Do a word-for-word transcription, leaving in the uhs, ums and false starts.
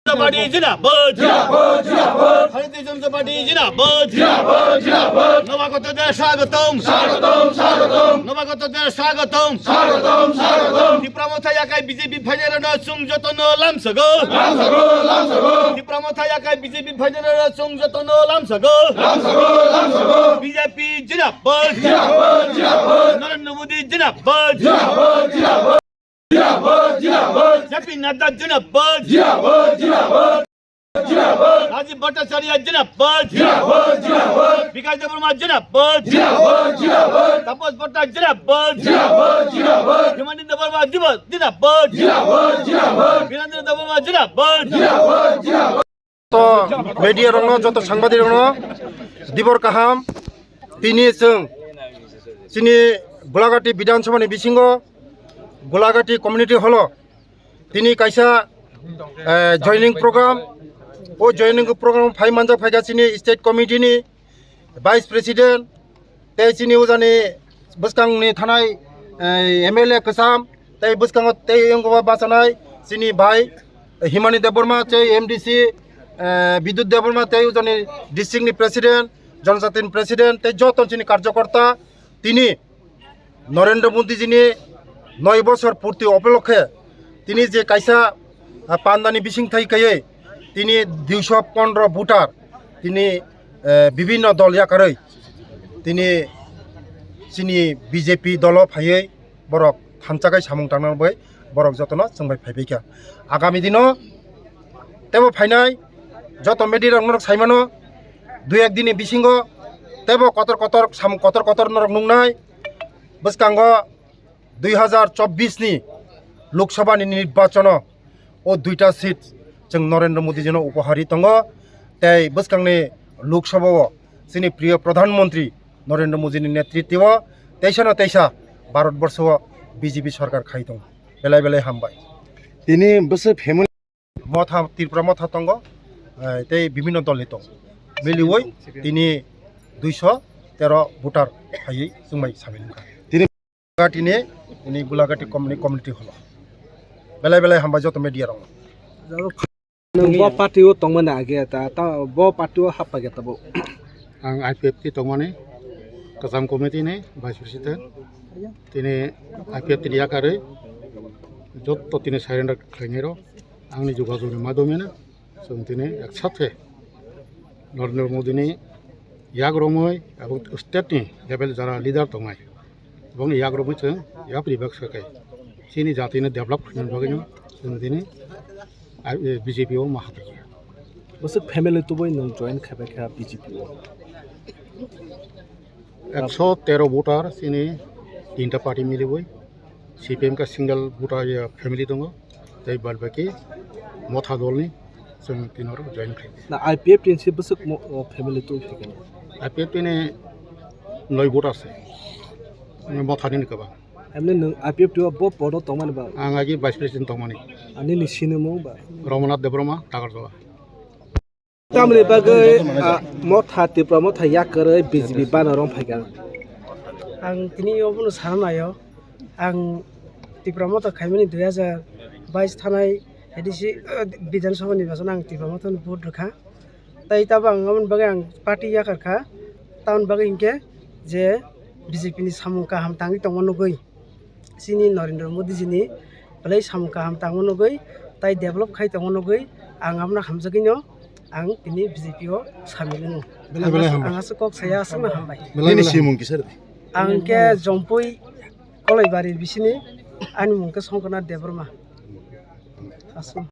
জনতা পার্টি জিন্দাবাদ। জিন্দাবাদ, জিন্দাবাদ। ভারতীয় জনতা পার্টি জিন্দাবাদ। জিন্দাবাদ, জিন্দাবাদ। নবাগতদের স্বাগতম। স্বাগতম, স্বাগতম। নবাগতদের স্বাগতম। স্বাগতম, স্বাগতম। Tipra Motha yakai B J P phainai rano chwng jotono lamsago. Lamsago, lamsago. Tipra Motha yakai B J P phainai rano chwng jotono lamsago. Lamsago, lamsago. B J P jinabad. Jinabad, jinabad. Narendra Modi jinabad. Jinabad, jinabad. Jinabad, jinabad. J P Nadda jinabad. Jinabad, jinabad. Jinabad. Rajiv Bhattacharya jinabad. Jinabad, jinabad. Bikash Debbarma jinabad. Jinabad, jinabad. Tapas Bhatta jinabad. Jinabad, jinabad. Himani Debbarma jinabad. Jinabad, jinabad. Birendra Debbarma jinabad. Jinabad, jinabad. To media rokno, joto sangbadik rokno dibor kaham. Tini chwng chini Gulagati Bidhan Sabha ni bisingo Gulagati Community Hall o tini kaisa, eh, joining program. O joining program phai manjak phaikha chini state committee ni vice president, tei chini ujani bwskangni thanai, eh, M L A kwcham, tei bwskango tei wngkha bachanai chini bai Himani Debbarma tei M D C, eh, Bidut Debbarma tei ujani district ni president, Jonjati ni president tei joto chini karjokorta tini Narendra Modi ji ni noi bosor purti upolokhe tini je kaisa, ah, pandani bising thai kaiye tini duiso pondro voter tini, eh, bibinno dol yakarwi tini chini B J P dolo phaiwi borok thansa khai samung tangna bai borok jotono chwng bai phaibai kha. Agami dino tebo phainai joto media rok norok saimano dui ek dini bisingo tebo kotor kotor samung kotor kotor norok nungnai. Bwskango dui hazar chobbish ni Lok Sabha ni nirbachano o duita seat chwng Narendra Modi jino upohari tongo. Tei bwskangni Lok Sabha o chini priyo Pradhan Mantri Narendra Modi ni netritwo teisa no teisa Bharat Borsho o B J P sarkar khai tongo. Belai belai hambai. Tini bwswk family Motha, Tripura Motha tongo, eh, tei bibinno dol ni tongo. Miliwi tini duiso tero voter phaiwi chwngbai samil wngkha. Tini Gulagati ni, tini Gulagati community, community holo. Belai belai hambai joto media rok. Nwng bo party o tongmani age ta, ta bo party o happai khe tabuk. Ang I P F T tongmani, kwcham committee ni vice president. Tini I P F T ni yakarwi joto tini surrender khlainai rok. Angni jogajog ni madhyome no chwng tini ek sathe Narendra Modi ni yak romwi abo state ni level jara leader tongnai, bongni yak romwi chwng yapri baksa khai chini jati no develop khlaina bagwi no chwng tini, ah, B J P o ma hatai. Bwswk family tubui nwng join khai bai kha B J P o? Ekso tero voter chini tinta party miliwi, C P M ka single voter ya family tongo, tei bad baki Motha dolni chwng tini oro join khai. Na I P F T ni se bwswk mo-, o family twi phaikha? I P F T ni noi voter se, Motha ni kwbang. Emni nwng I P F T o bo podo tongmani ba? Ang agi vice president tongmani. Ani ni sinimung ba? Ramanath Debbarma, Takarjala. Tamni bagwi, ah, Motha, Tipra Motha yakarwi B J P banner rong phaikha. Ang tini obono sana naio. Ang Tipra Motha khaimani dui hazar bais thanai A D C, ah, Bidhan Sabha nirbachon ang Tipra Motha ni vote rwkha. Tai tabo ang aboni bagwi ang party yakarkha. Tamoni bagwi hinkhe je B J P ni samung kaham tangwi tongma nugwi. Chini Narendra Modi jini belai samung kaham tangma nugwi, tai develop khai tongma nugwi, ang abono hamjagwino ang tini B J P o samil wngo. Belai belai hambai. Ang aswk kok saya, aswkno hambai. Belai belai simung kisa rw di. Ang khe Jompui Kolaibari bisini, ani mung khe Songkona Debbarma. Aswk.